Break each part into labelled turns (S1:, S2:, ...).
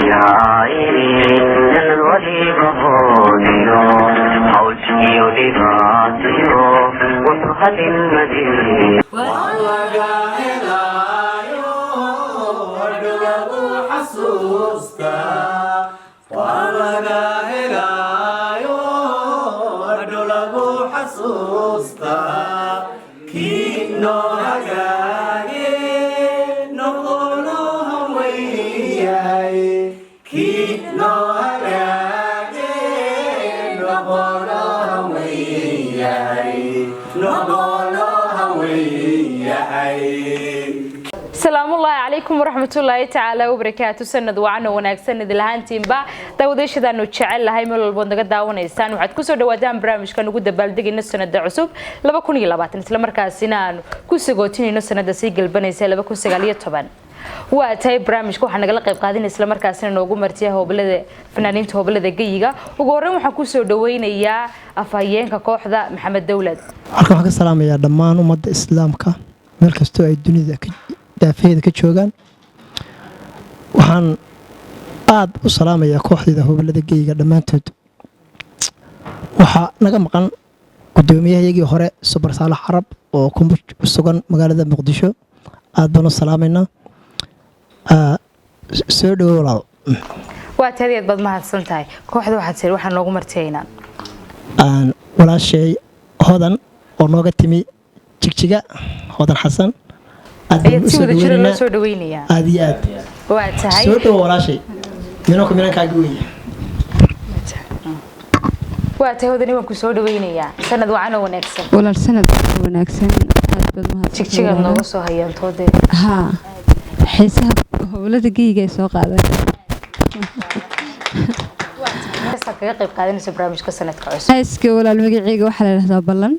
S1: Yahay sanad waliba hoodiyo hawlkiyo dhibaatiyo wuxuu hadin madin.
S2: Laga helaayo hadho lagu xasuustaa, waa laga helaayo hadho lagu xasuustaa, kii noo hagaage noqono haweyahay, kii noo hagaage noqono haweyahay, noqono haweyahay.
S3: Salaamullaahi calaykum waraxmatullaahi tacaala wabarakaatu. Sanad wacan oo wanaagsan idil ahaantiinba daawadayaashadaanu jecel lahay, meel walbood naga daawanaysaan. Waxaad kusoo dhawaataan barnaamijkan ugu dabaaldegayno sanada cusub 2020, islamarkaasina aanu ku sagootinayno sanada sii galbanaysa 2019. Waa tahay, barnaamijka waxaa nagala qayb qaadanaya islamarkaasina noogu martiya hooblada, fanaaniinta hooblada geyiga. Ugu horreyn waxaan kusoo dhaweynayaa afhayeenka kooxda, Maxamed Dowlad.
S4: Halkan waxaan ka salaamayaa dhammaan ummadda Islaamka meel kastoo ay dunida daafaheeda ka joogaan. Waxaan aada u salaamayaa kooxdeeda hooblada geyiga dhammaantood. Waxaa naga maqan gudoomiyahayagii hore, Subar Saalax Carab, oo ku sugan magaalada Muqdisho. Aad baan u salaamaynaa. Soo dhowo, walaal.
S3: Waa tahay, aad baad mahadsan tahay. Kooxda waxaad tiri waxaa noogu martiyaynaa
S4: Walaashay Hodan oo nooga timi Jigjiga, Hodan Xasan. Aad baan
S3: ayaad
S4: u
S3: si
S4: soo
S3: wada jira loo
S4: dhaweynaynaa.
S3: soo dhaweynayaa.
S4: Aad iyo aad.
S3: Waa tahay.
S4: Soo dhowo, walaashay. Minanku minankaaga weeye.
S3: Waa tahay, Hodani, waan ku soo dhaweynayaa. Sanad wacan oo wanaagsan.
S5: Walaal, sanad wanaagsan, aad baad mahadsan.
S3: Jigjigaad nooga soo hayaantoodee.
S5: Haa, xiisaha howlada geyga ay soo qaadeen.
S3: Heestaad kaga qayb qaadanayso barnaamijka sanadka cusub?
S5: Heeska, walaal, magaceyga waxaa la dhahdaa Ballan.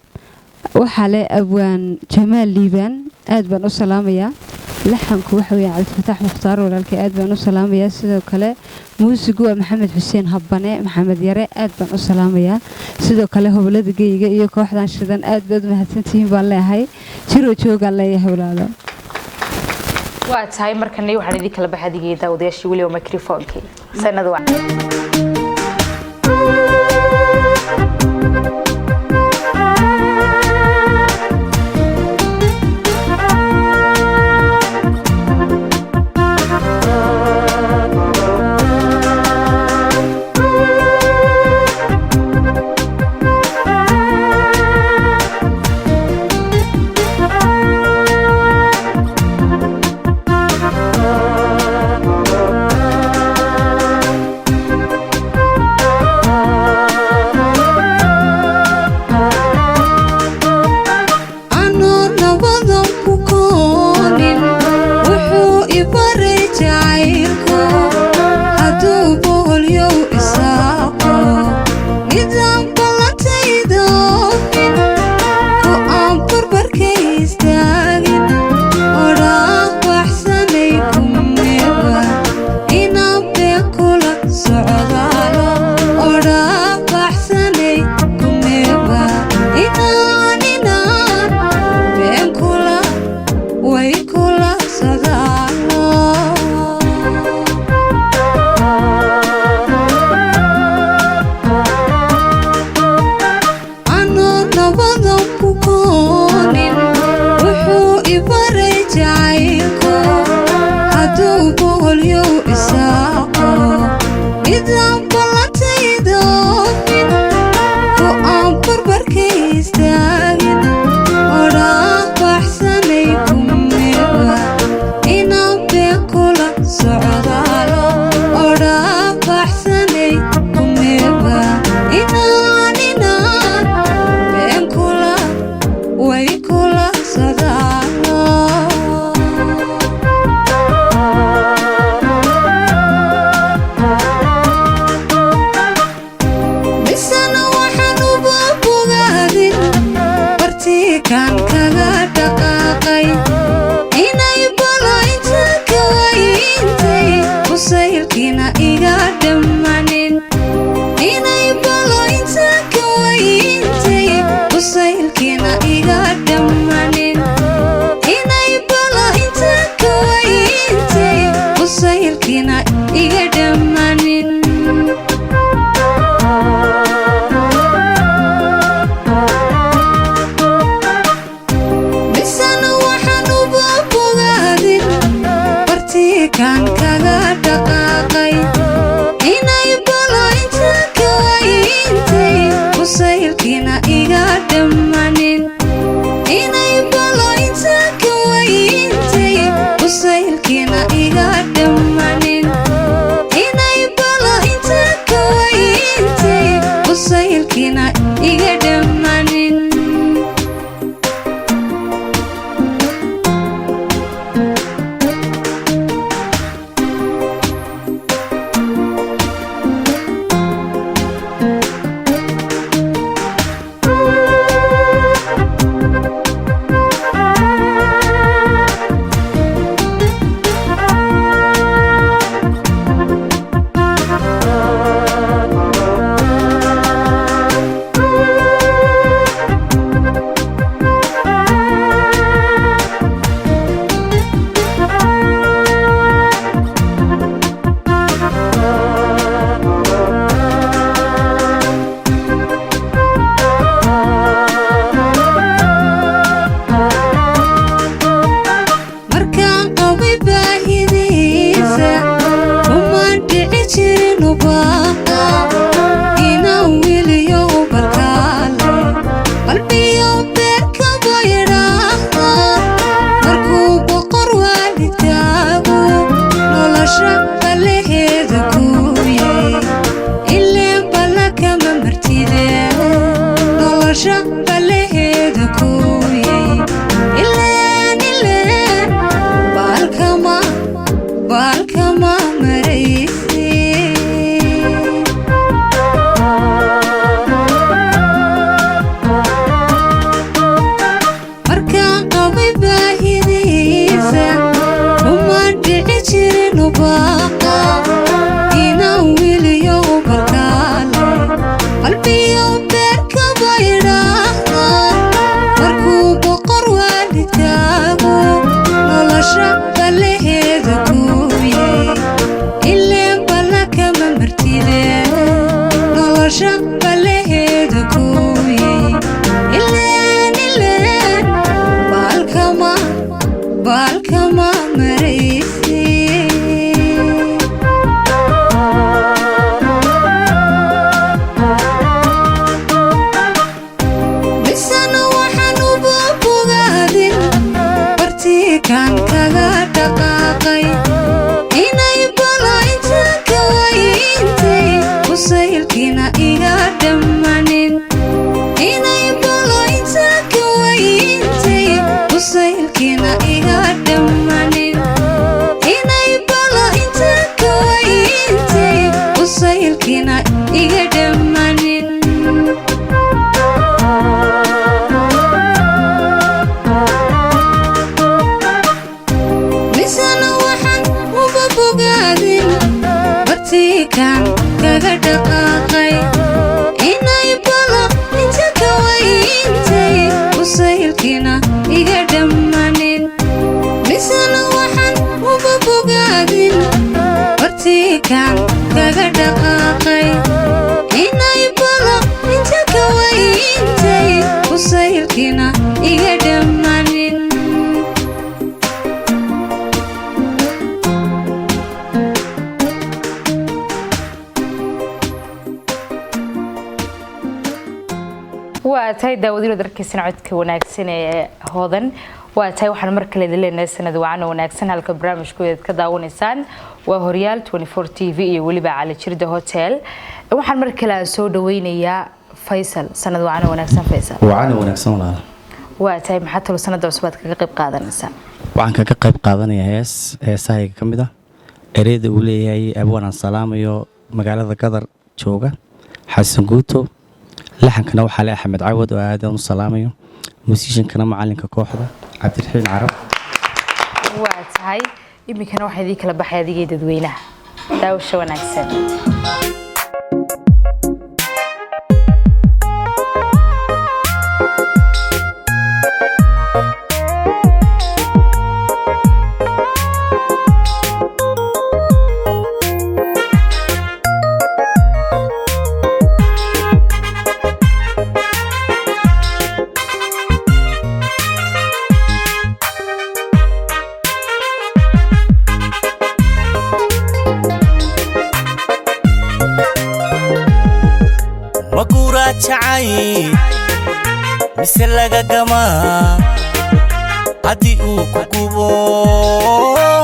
S5: Waxaa le abwaan Jamaal Liibaan, aad baan u salaamayaa. Laxanku waxa weeye Cabdifataax Mukhtaar, walaalkay, aad baan u salaamayaa. Sidoo kale muusigu waa Maxamed Xuseen Habane, Maxamed Yare, aad baan u salaamayaa. Sidoo kale hobolada geyga iyo kooxdan shidan, aad baad mahadsantihiin baan leeyahay. Jiroo joogaan leeyahay, walaalo.
S3: Waa tahay, markani waxaan idin kala baxay adigii daawadayaashii, weliba mikrofoonkii. Sanad wacan.
S5: Nolosha balaheeda kuuyey, ileen balla kama martide. Nolosha balaheeda kuuyey, ileen ileen baalkama baalkama maraysi. Misana waxaan uba bogaadin bartiikaan kaga dhaqaaqay inay bala inta ka wayntay, kusaylkiina iga dhammanin. Inay balo inta ka wayntay, kusaylkiina iga dhammanin. Inay balo inta ka wayntay, kusaylkiina iga dhammanin. Misana waxaan uba bogaadin bartiikaan kaga dhaqaaqay inay bala inta ka wayntay, kusaylkiina iga dhammanin. Misana waxaan uba bogaadin bartiikaan kaga dhaqaaqay inay bala inta ka wayntay, kusaylkiina iga dhammanin.
S3: Waa tahay daawadilo darkiisana codka wanaagsan ee Hodan. Waa tahay, waxaan mar kale idin leenahay sanad wacan oo wanaagsan. Halka barnaamijkooda aad ka daawanaysaan waa Horyaal 24 TV iyo weliba Cali Jirda Hotel. Waxaan mar kale aan soo dhaweynayaa Faysal. Sanad wacan oo wanaagsan, Faysal.
S6: Wacan wanaagsan, walaal.
S3: Waa tahay, maxaa talo sanada cusub aad kaga qayb qaadanaysaa?
S6: Waxaan kaga qayb qaadanayaa hees heesahayga ka mid ah, ereyada uu leeyahay abwaan aan salaamayo, magaalada Gadar jooga, Xasan Guuto. Laxankana waxaa le Axmed Cawad oo aadaan u salaamayo, musiciankana macalinka kooxda Cabdiraxiin Carab.
S3: Waa tahay, iminkana waxaa idiin kala baxay adigii dadweynaha. Daawasho wanaagsan.
S7: Ma guuraa jacay mise laga gamaa? Haddii uu ku gubo,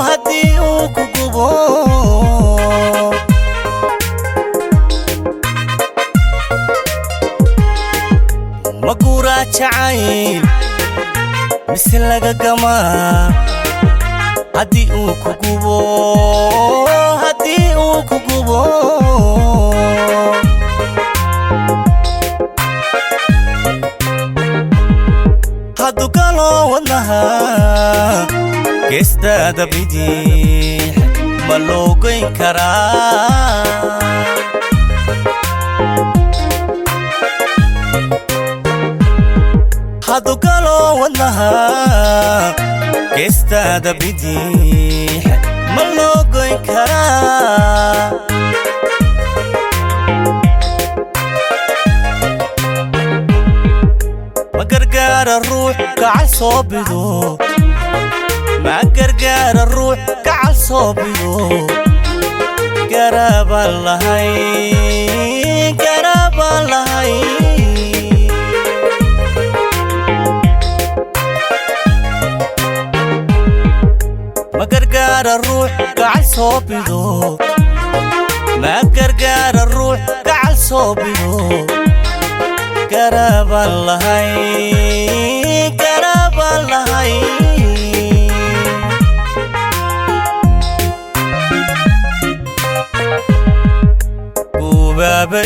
S7: haddii uu ku gubo, ma guuraa jacayl mise laga gamaa? Haddii uu ku gubo, haddii uu ku gubo, hadduu galo wadnaha geestaada bidix, ma loo goyn karaa? Hadduu galo wadnaha geestaada bidix, ma loo goyn karaa? Ma gargaara ruux gacal soo bido? Ma gargaara ruux gacal soo bido? Garaabaan lahay, garaabaan lahay. Ma gargaara ruux gacal soo bido? Ma gargaara ruux gacal soo bido? Garaabaan lahay, garaabaan lahay.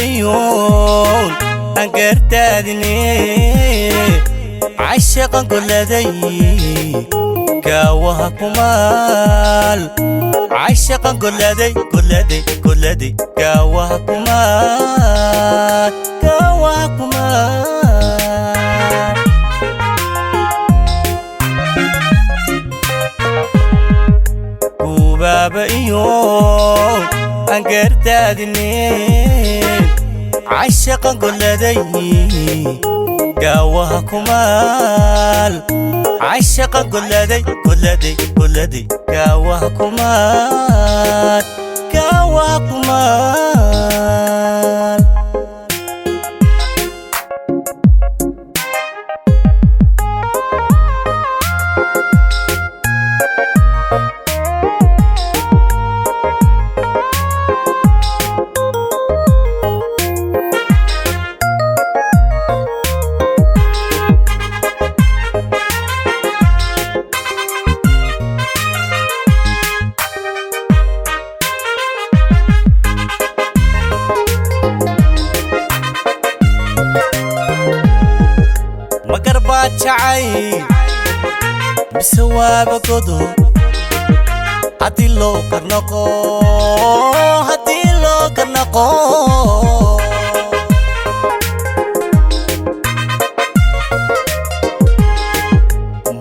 S7: Gubaabayoon aan gaartaadine, cashaqan goladay gaawaha kumaal. Cashaqan goladay, goladay, goladay, gaawaha kumaal, gaawaha kumaal. Guubaaba iyo angardaadine, cashaqan golladay gaawaha kumaal. Cashaqan golladay, golladay, golladay, gaawaha kumaal, gaawaha kumaal. Magar baa jacay mise waaba godo? Haddii loo karnaqo, haddii loo karnaqo,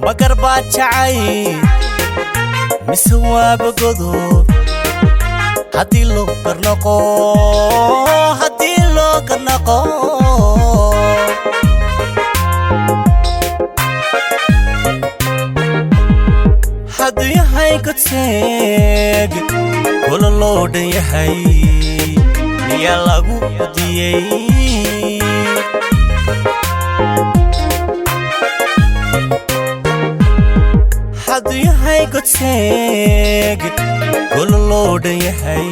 S7: magar baa jacay mise waaba godo? Haddii loo karnaqo, haddii loo karnaqo, hadduu yahay godseeg kula loo dhan yahay, miyaa lagu udiyey? Hadduu yahay godseeg kula loo dhan yahay,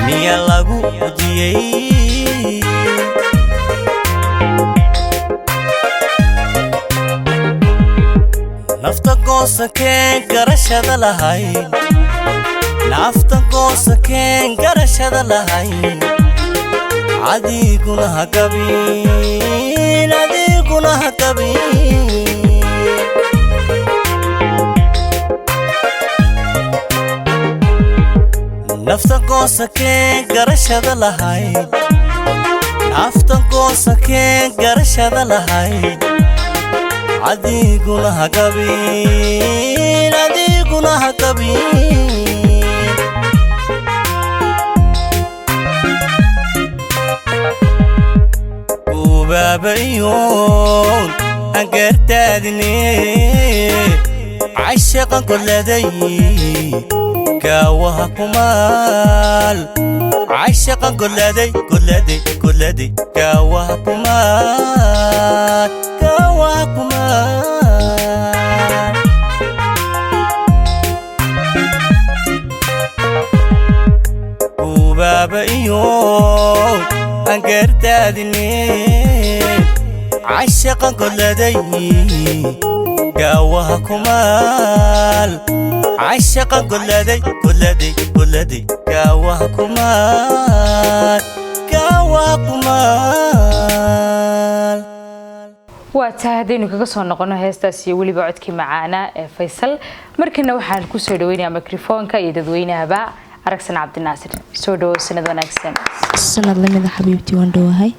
S7: miyaa lagu udiyey? Nafta goosankeen garashada lahayn, nafta goosankeen garashada lahayn, adiguna ha gabin, adiguna ha gabin. Nafta goosankeen garashada lahayn, nafta goosankeen garashada lahayn, adiguna ha gabin, adiguna ha gabin. Gubaabayoon angartaadine, cashaqan kolladay gaawaha kumaal. Cashaqan kolladay, kolladay, kolladay, gaawaha kumaal, gaawaha kumaal. Gubaaba iyo angartaadine, cashaqan kolladay gaawaha kumaal. Cashaqan kolladay, kolladay, kolladay, gaawaha kumaal, gaawaha kumaal.
S3: Waa tahay, haddaynu kaga soo noqono heestaas iyo weliba codkii macaana ee Faysal, markana waxaan kusoo dhaweynayaa mikrofoonka iyo dadweynahaba Aragsan Cabdinaasir. Soo dhawow, sanad wanaagsan.
S8: Sanad lamida xabiibtii, waan dhowahay.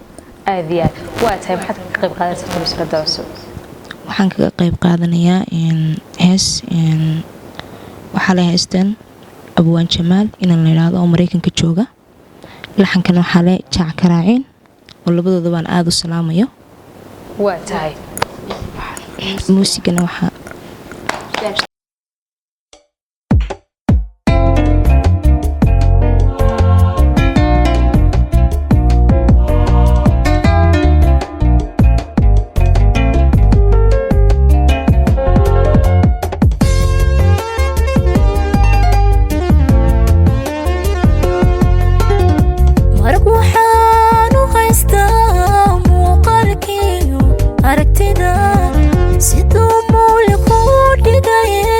S3: Aad iyo aad. Waa tahay, maxaad kaga qayb qaadanaysaa sanada cusub?
S8: Waxaan kaga qayb qaadanayaa hees. Waxaa la heysteen Abwaan Jamaal inaan la idhaahdo oo Mareykanka jooga. Laxankana waxaa le Jaac Karaacin, oo labadooda baan aada u salaamayo.
S3: Waa tahay.
S8: Muusigana waxaa
S9: Marag waxaan u haystaa muuqaalkiyo aragtida siduu mawle kuu dhigaye.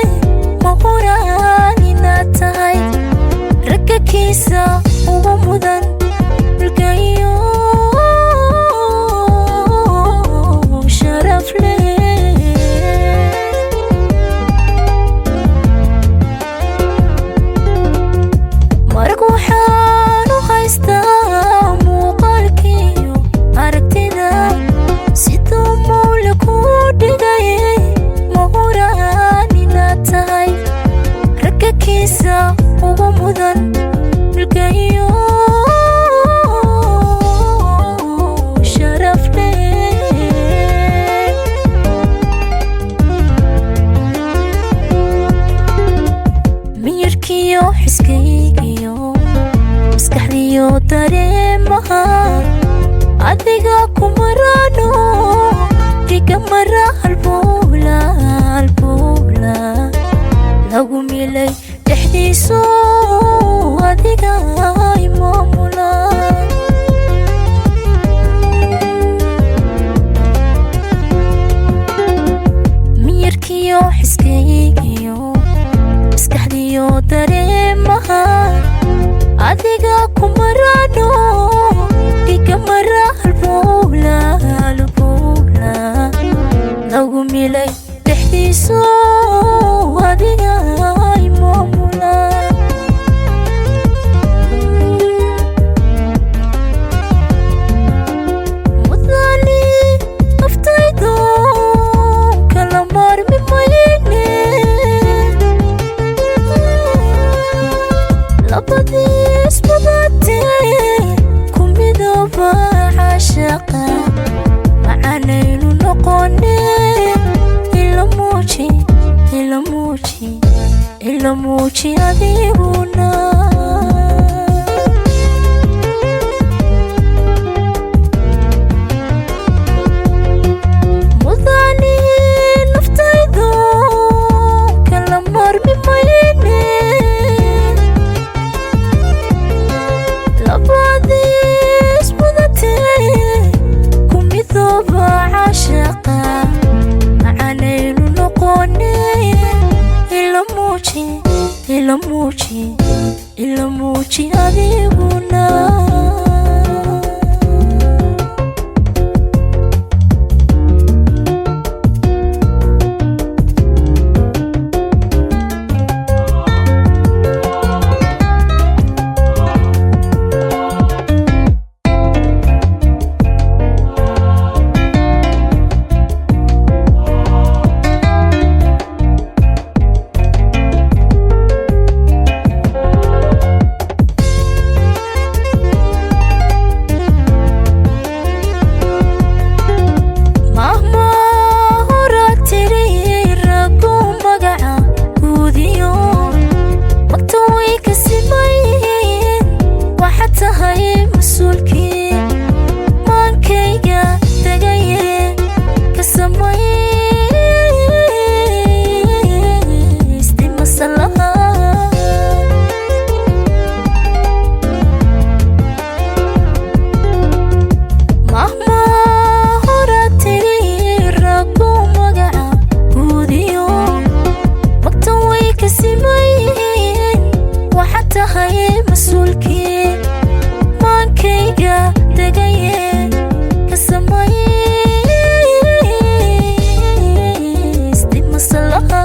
S9: Dhexdiisa ugu mudan milkayo sharaf leh. Miyirkiyo xiskaygiyo maskaxdiyo dareemaha adiga ku marano, dhiga mara halbowla, halbowla lagu milay dhexdiisu adiga imaamula. Miyirkiyo xiskaygiyo maskaxdiyo dareemaha adiga ku marano, dhiga mara halbowla, halbowla lagu milay dhexdiisu adiga imaamula. Mudani naftaydu kala maarmi mayne, labadiis mudatee ku midooba caashaqa macanaynu noqone. Ila muuji, ila muuji, ila muuji adiguna. Mudani naftaydu kala maarmi mayne, labadiis mudatee ku midooba caashaqa macanaynu noqone. Ila muuji, ila muuji, ila muuji adiguna. Mahma hora tiri ragu magaca guudiyo magta way ka simayeen, waxaad tahay mas-uulkii maankayga degaye ka samaysti masalaha. Mahma hora tiri ragu magaca guudiyo magta way ka simayeen, waxaad tahay mas-uulkii maankayga degaye ka samaysti masalaha.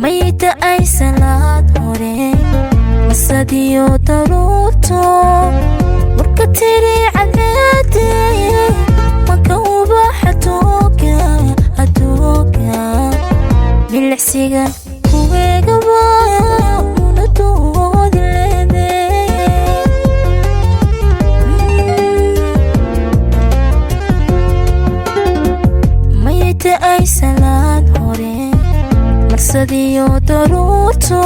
S9: Mayda ay salaad hore masadiyo daruurto marka tiri cadceede manka ubaxa tooga adooga milicsigan kuweegaba munadoodi leede. Mayda ay salaad hore marsadiyo daruurto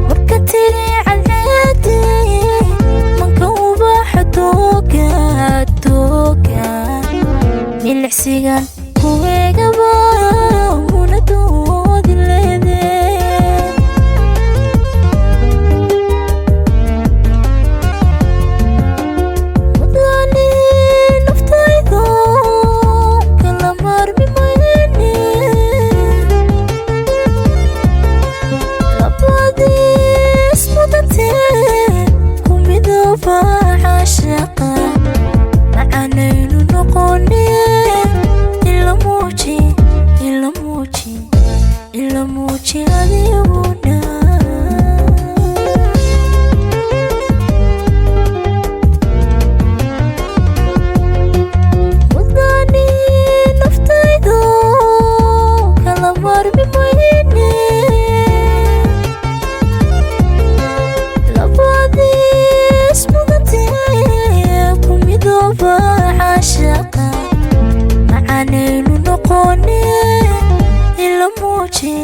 S9: marka tiri cadceede manka ubaxa tooga tooga milicsigan kuweegaba munadoodi leede. Mudani naftaydu kala maarmi mayne, labadiis mudatee ku midooba caashaqa macanaynu noqone. Ila muuji, ila muuji, ila muuji adiguna. Mudani Caashaqa macaanaynu noqone, ila muuji,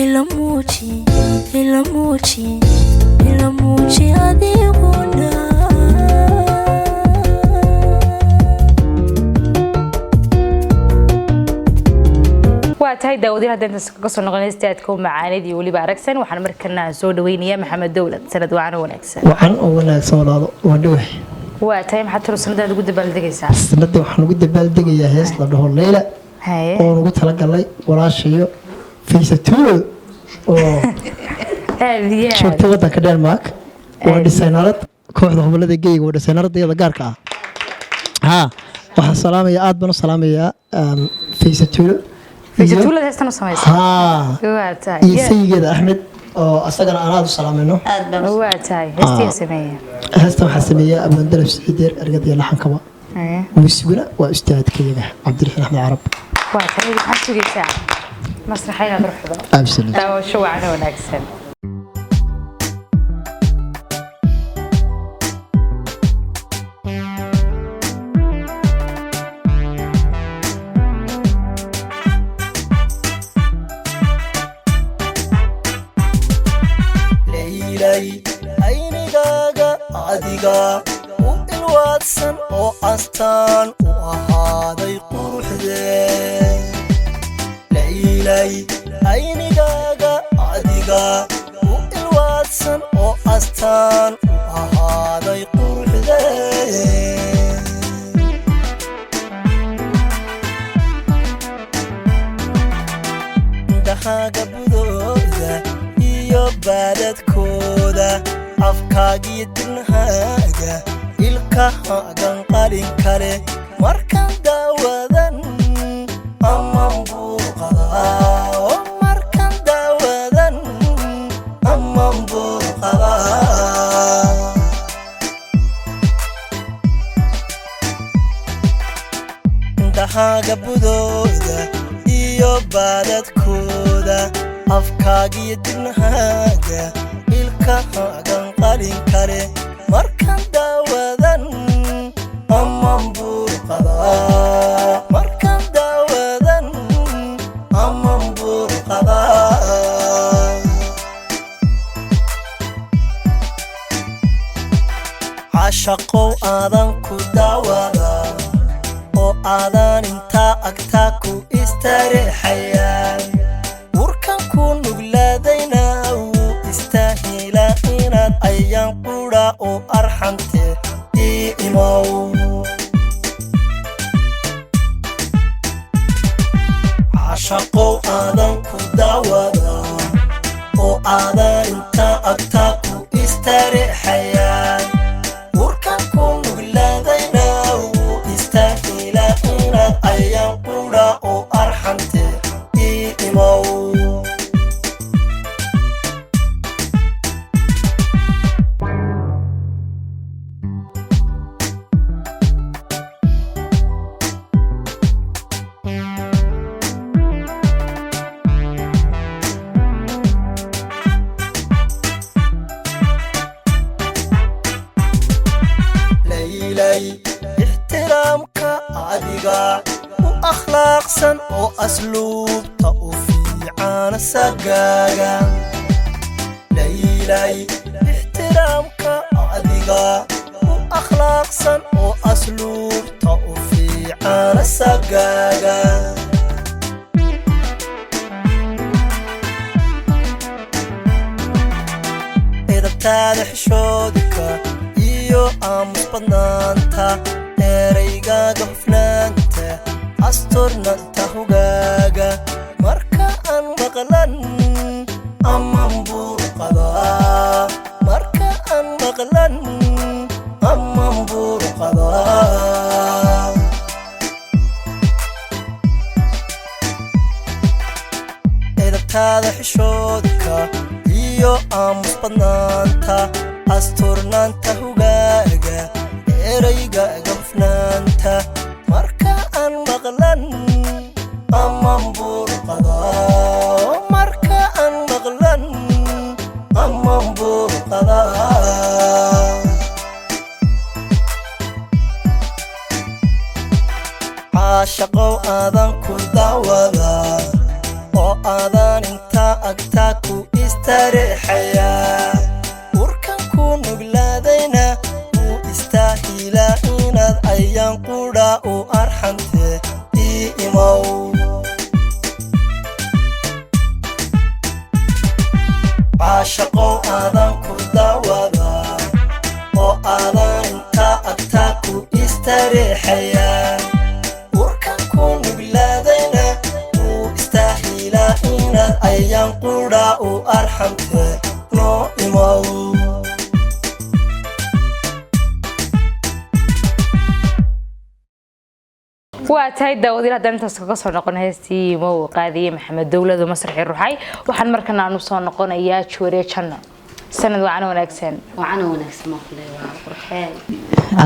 S9: ila muuji, ila muuji, ila muuji adiguna.
S3: Waa tahay daawadayaal, haddaan intaas kaga soo noqonay istaadka u macaanid iyo weliba aragsan, waxaan markana soo dhaweynayaa Maxamed Dowlad. Sanad wacan oo wanaagsan.
S4: Wacan oo wanaagsan walaalo, waan dhowahay.
S3: Waa tahay, maxaad tiro sanadaad ugu dabaaldegaysaa?
S4: Sanadii waxaan ugu dabaaldegayaa hees la dhaho Leyla oo ugu talagalay walaashayo Faysatuulo oo
S3: Aad iyo aad.
S4: joogta wadanka Denmark. Waa designarad kooxda Hobolada Geyga, waa designaradeeda gaarka ah. Ha, waxaan salaamayaa, aad baan u salaamayaa Faysatuulo.
S3: Faysatuulada heestan u samaysa?
S4: Haa.
S3: Waa tahay.
S4: Iyo sayigeeda Axmed oo asagana aan aad u salaamayno.
S3: Waa tahay, heestiyaa sameeya?
S4: Heestan waxaa sameeya Abwaan Dalab Siciideer, ergada iyo laxankaba. Muusiguna waa ustaadkayaga Cabdiraxiin Axmed Carab.
S3: Waa tahay, maxaad sugaysaa? Masraxa inaad ruxdo.
S4: Absolutely.
S3: Daawasho wacan oo wanaagsan.
S7: Leylay, aynigaaga adiga u ilwaadsan oo astaan u ahaaday quruxdee. Leylay, aynigaaga adiga u ilwaadsan oo astaan u ahaaday quruxdee. Indhahaaga budooda iyo baadadkooda, afkaagiyo dibnahaaga, ilkahaagan qalin kale markaan daawadan aman buu qabaa, oo markaan daawadan aman buu qabaa. Indhahaaga budooda iyo baadadkooda, afkaagiyo dibnahaaga, ilkahaagan qalin kale markaan daawadan aman buu qabaa, markaan daawadan aman buu qabaa. Caashaqow aadan ku daawada oo aadan intaa agtaa ku istareexayaan, warkan ku nuglaadayna wuu istaahilaa inaad ayaan qudha oo arxante ii imow. Caashaqow aadan ku daawada oo aadan intaa agtaa ku istareexayaan, warkan ku nuglaadayna wuu istaahilaa inaad ayaan qudha oo arxante ii imow. Laylay, ixtiraamka adiga u akhlaaqsan oo asluubta u fiicana sagaaga. Laylay, ixtiraamka adiga u akhlaaqsan oo asluubta u fiicana sagaaga. Edabtaada xishoodka iyo aamus badnaanta, eraygaaga hufnaanta, asturnaanta hogaaga marka aan maqlan aman buu qabaa, marka aan maqlan aman buu qabaa. Edabtaada xishoodka iyo aamus badnaanta, asturnaanta hogaaga, eraygaaga hufnaanta marka aan maqlan aman buu qabaa, marka aan maqlan aman buu qabaa. Caashaqow aadan ku daawadaa oo aadan intaa agtaa ku istareexayaa. Urkan ku nuglaadayna wuu istaahilaa inaad ayaan qudha u arxante ii imow. Caashaqow aadan ku daawadaa oo aadan intaa agtaa ku istareexayaa. Urkan ku nuglaadayna wuu istaahilaa inaad ayaan qudha u arxante noo imow.
S3: Waa tahay daawadiil, haddaan intaas kaga soo noqon heestii Imow qaadiyey Maxamed Dowladu masraxii ruxay, waxaan markana aan usoo noqonayaa Juwariye Janno. Sanad wacan wanaagsan.
S10: Wacana wanaagsan oo kale waa qurxeen.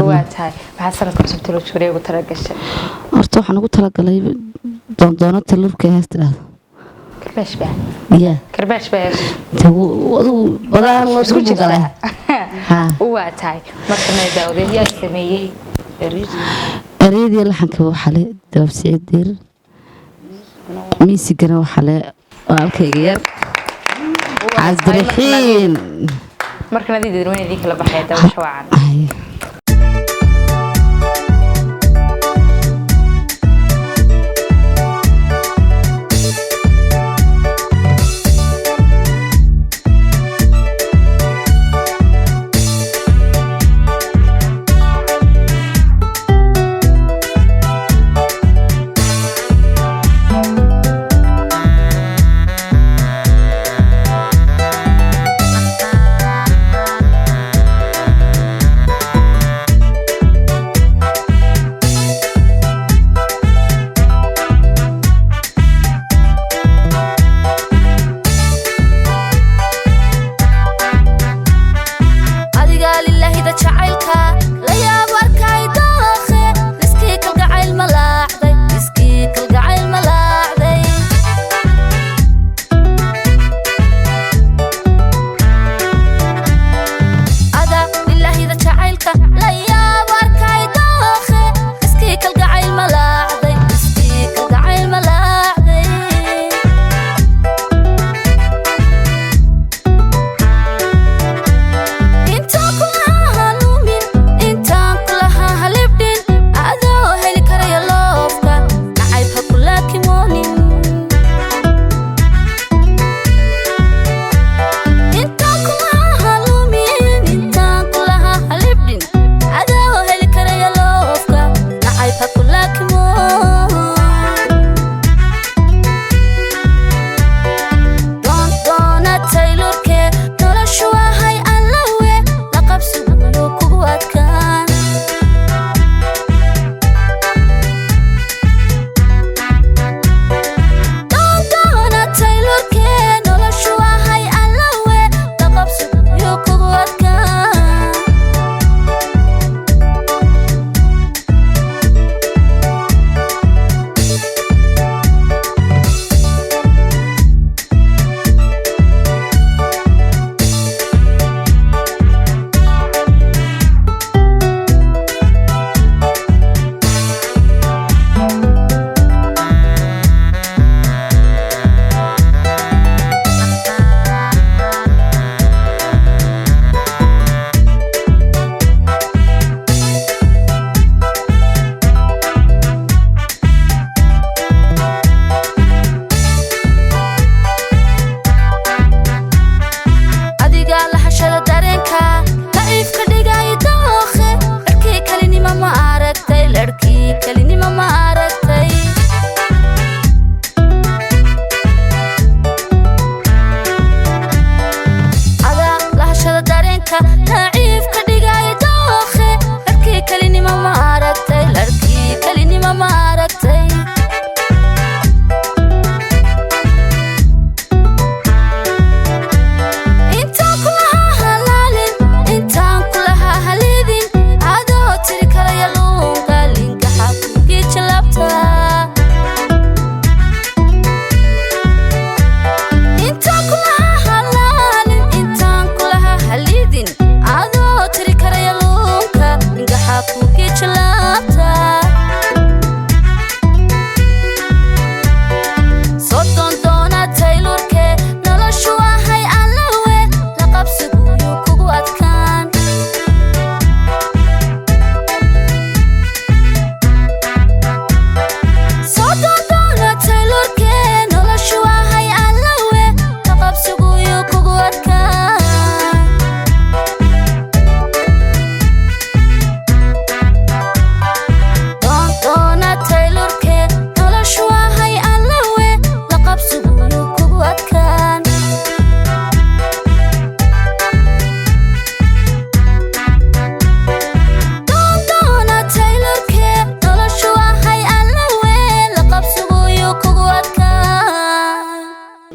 S3: Waa tahay, maxaa sanadka cusub talo Juwariye ugu talagashay?
S10: Horta waxaan ugu talagalay doondoonata lurka hees tidhaahdo.
S3: Karbaash baa.
S10: Ya.
S3: Karbaash baa hees.
S10: Adigu badan loo
S3: isku
S10: isku galay.
S3: Jirtaa. Waa tahay, markana daawadiil yaa sameeyey?
S10: Ereyadii laxanka waxaa le Dabaab Siciid Diir, miisigana waxaa le walaalkayga yar Cabdiraxiin.
S3: Markana adii dadweyne idiin kala baxaya, daawasho wacan.
S7: Thank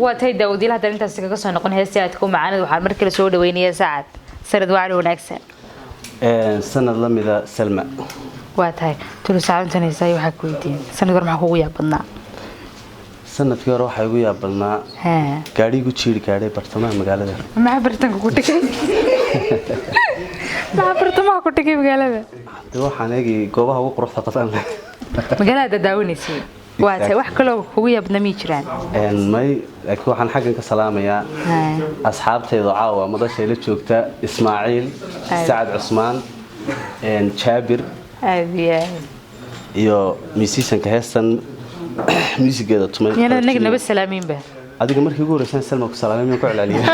S3: Waa tahay daawadiil, haddaan intaasi kaga soo noqon heestii aadka u macaanid, waxaan mar kale soo dhaweynayaa Sacad. Sanad wacni wanaagsan.
S11: Sanad la mida, Salma.
S3: Waa tahay tulu saacad heesaay, waxaa ku weydiin sanad hore maxaa kugu yaab badnaa?
S11: Sanadkii hore waxaa igu yaab badnaa gaadhigu jiiri gaadhay bartamaha magaalada.
S3: Maxaa bartanka ku dhigay? Maxaa bartamaha ku dhigay magaalada?
S11: Dee waxaan eegi goobaha ugu quruxda badan leh.
S3: Magaalada daawanaysay. Waa tahay, wax kaloo kugu yaab badnaa miyay jiraan?
S11: May, laakiin waxaan xaggan ka salaamayaa asxaabtayda caawa madashay la joogta: Ismaaciil, Sacad Cusmaan, Jaabir
S3: Aad iyo aad.
S11: iyo musicianka heestan muusigeeda tumay.
S3: Miyaan inaga naba salaamiinba?
S11: Adiga markii ugu horreysaan Salma ku salaamay, miyaan ku celceliyay?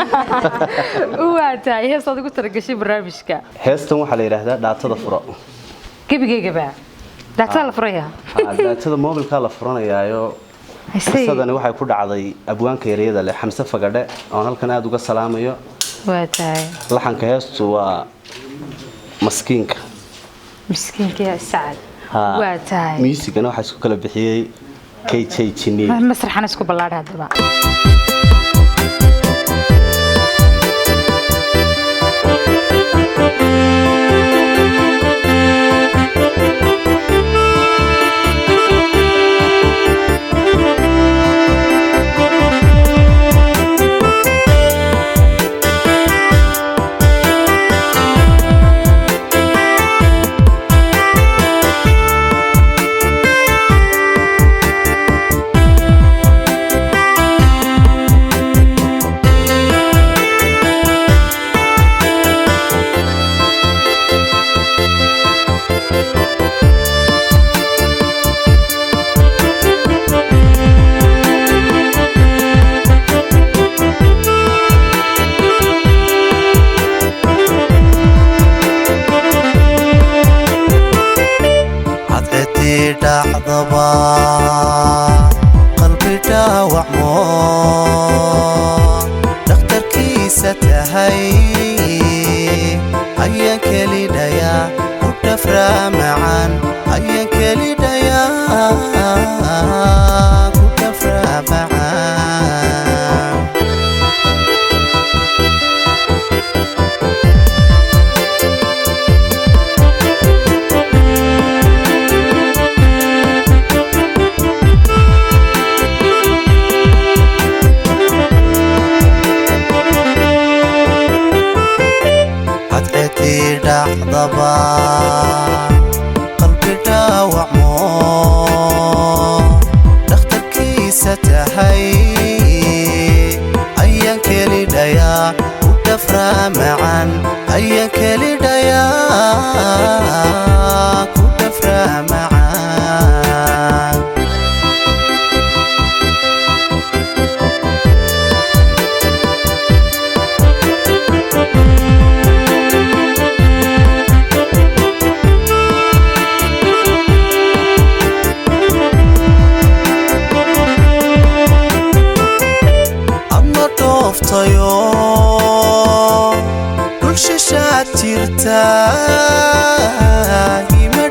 S3: Waa tahay, heestaad ugu talagashay barnaamijka?
S11: Heestan waxaa la yidhaahdaa Dhaatada Furo.
S3: Gebigeygaba daatada la furaya?
S11: Dhaatada mobilkaa la furanayaayo. Qisadani waxay ku dhacday abwaanka ereyada leh, Xamse Fagadhe, oon halkan aada uga salaamayo.
S3: Waa tahay.
S11: Laxanka heestu waa Maskiinka.
S3: Miskiinka Sacad. Waa tahay.
S11: Muusigana waxaa isku kala bixiyey KJ Jini.
S3: Masraxan isku ballaadha haddaba.
S7: Cadceeddii dhacdaba qalbi dhaawacmo, dhakhtarkiisa tahay ayaan kelidhayaa ku dhafraa macaan, ayaan kelidhayaa ku dhafraa macaan. Cadceeddii dhacdaba qalbi dhaawacmo, dhakhtarkiisa tahay ayaan kelidhayaa ku dhafraa macaan, ayaan kelidhayaa ku dhafraa macaan. Adna dhooftayo dhul shishaad jirta ima.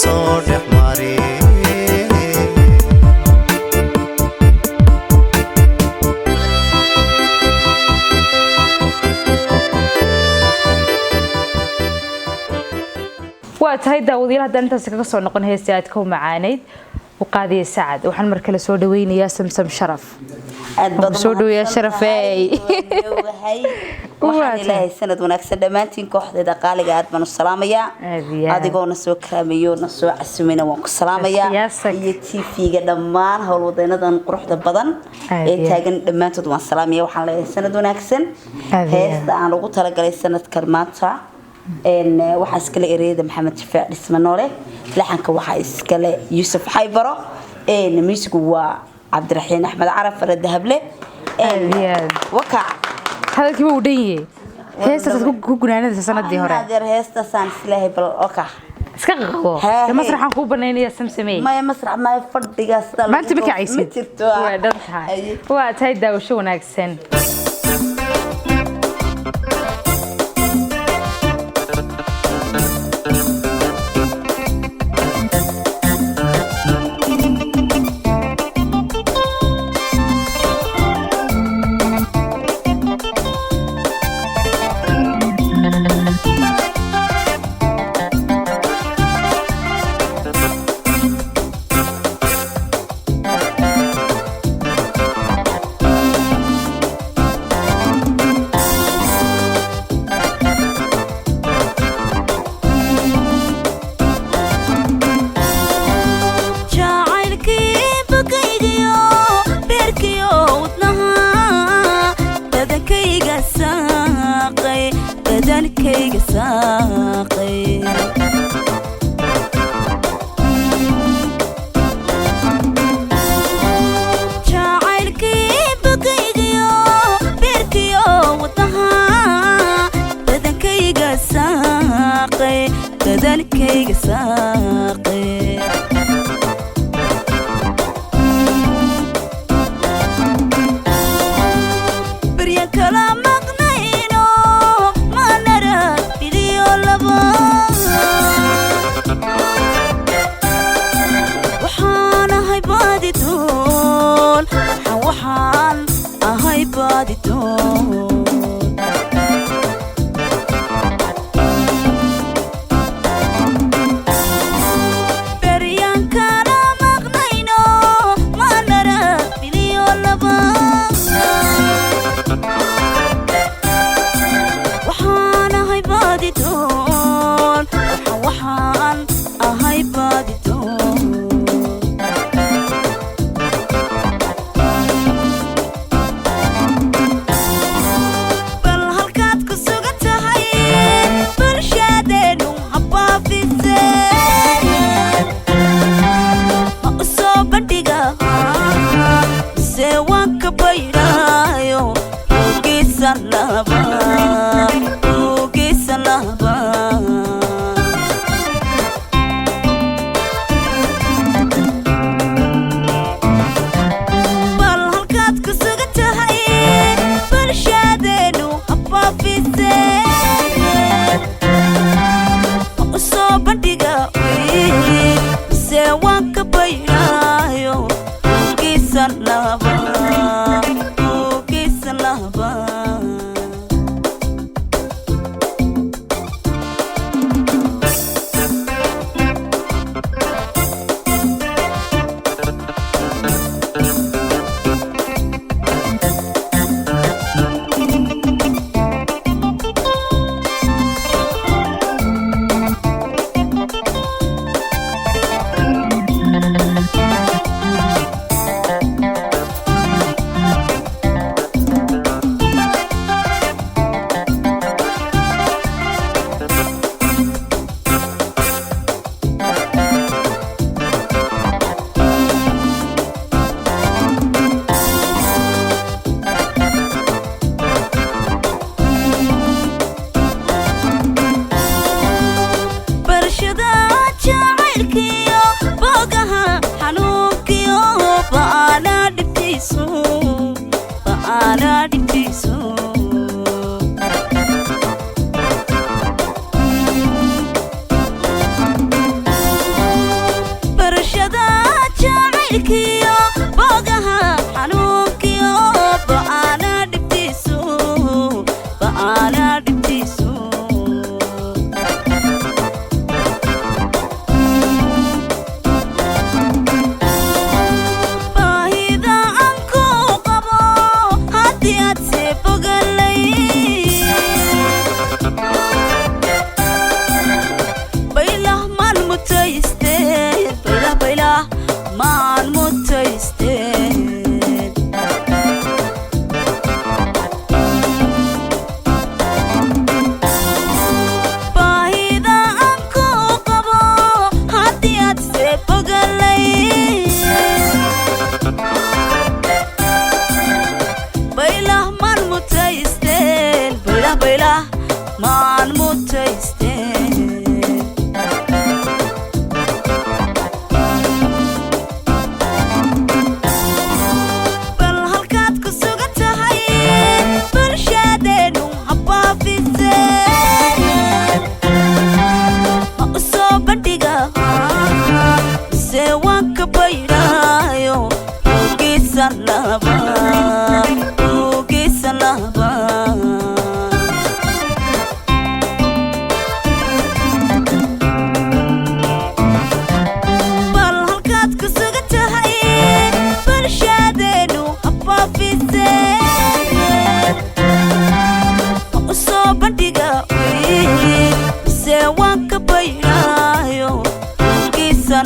S7: soo dhex mari.
S3: Waa tahay daawadayaal, haddaan intaasi kaga soo noqon heestii aadka u macaaneyd u qaadiyay Sacad, waxaan mar kale soo dhaweynayaa Samsam Sharaf.
S12: Aad baad
S3: Soo dhaweeyaa Sharafey.
S12: Waxaan ilaahay sanad wanaagsan dhammaantiin. Kooxdeeda qaaliga aad baan u salaamayaa.
S3: Aad iyo aad.
S12: Adigoo na soo karaamayo, na soo casumayna, waan ku salaamayaa, iyo TV-ga dhammaan howlwadeenadan quruxda badan
S3: Aad
S12: ee
S3: iyo aad.
S12: taagan dhammaantood waan salaamaya. Waxaan leeyahay sanad wanaagsan.
S3: Aad iyo aad.
S12: Heesta aan ugu talagalay sanadkan maanta waxaa iskale ereyada Maxamed Shafeec Dhisme Noole, laxanka waxaa iskale Yuusuf Xaybaro, musigu waa Cabdiraxiin Axmed Caraf Faradahable. Wakac.
S3: Hadalkiiba uu dhan yahay. Heestaasaad ku gunaanadaysa sanadii hore.
S12: Adeer, heestaasaan isleeyahay bal wakac.
S3: Iska qaqabo.
S12: Hee.
S3: Masraxaan kuu banaynaya, Samsamey.
S12: Maya, masrax maya, fadhigaas.
S3: Maanta ma kacaysid?
S12: Ma jirto.
S3: Waa dhan tahay. Waa tahay, daawasho wanaagsan.
S9: Jacaylkii bakaygiyo beerkiyo wadnaha badankayga saaqay, badankayga saaqay. Jacaylkii bakaygiyo beerkiyo wadnaha badankayga saaqay, badankayga saaqay. Barya kala maqnayno manara biliyo laba, waxaan ahay baadidoon, waxaan ahay baadidoon. Barya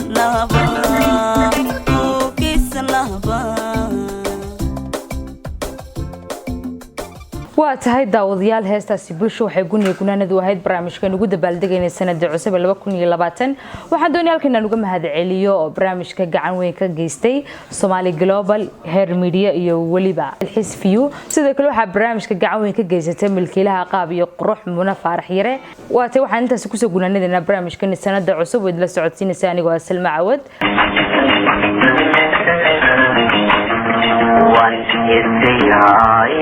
S9: Lahaba geysan lahaba.
S3: Waa tahay daawadayaal, heestaasi Bulsho waxay guniya gunaanadu ahayd barnaamijkan ugu dabaaldegaynay sanada cusub ee 2020. Waxaan doonaya halkan inaan uga mahadceliyo oo barnaamijka gacan weyn ka geystay Somali Global Hair Media iyo weliba Xisfiyu. Sidoo kale waxaa barnaamijka gacan weyn ka geysatay milkiilaha Qaab iyo Qurux, Muna Faarax Yare. Waa tahay, waxaan intaasi kusoo gunaanadaynaa barnaamijkan sanada cusub oo idinla socodsiinaysa anigoo ah Salma Cawad.
S1: Waan heesayaay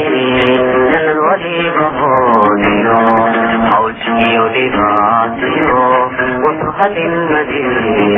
S1: sanad waliba hoodiyo hawj iyo dhibaatiyo wuxuu hadin madiyo.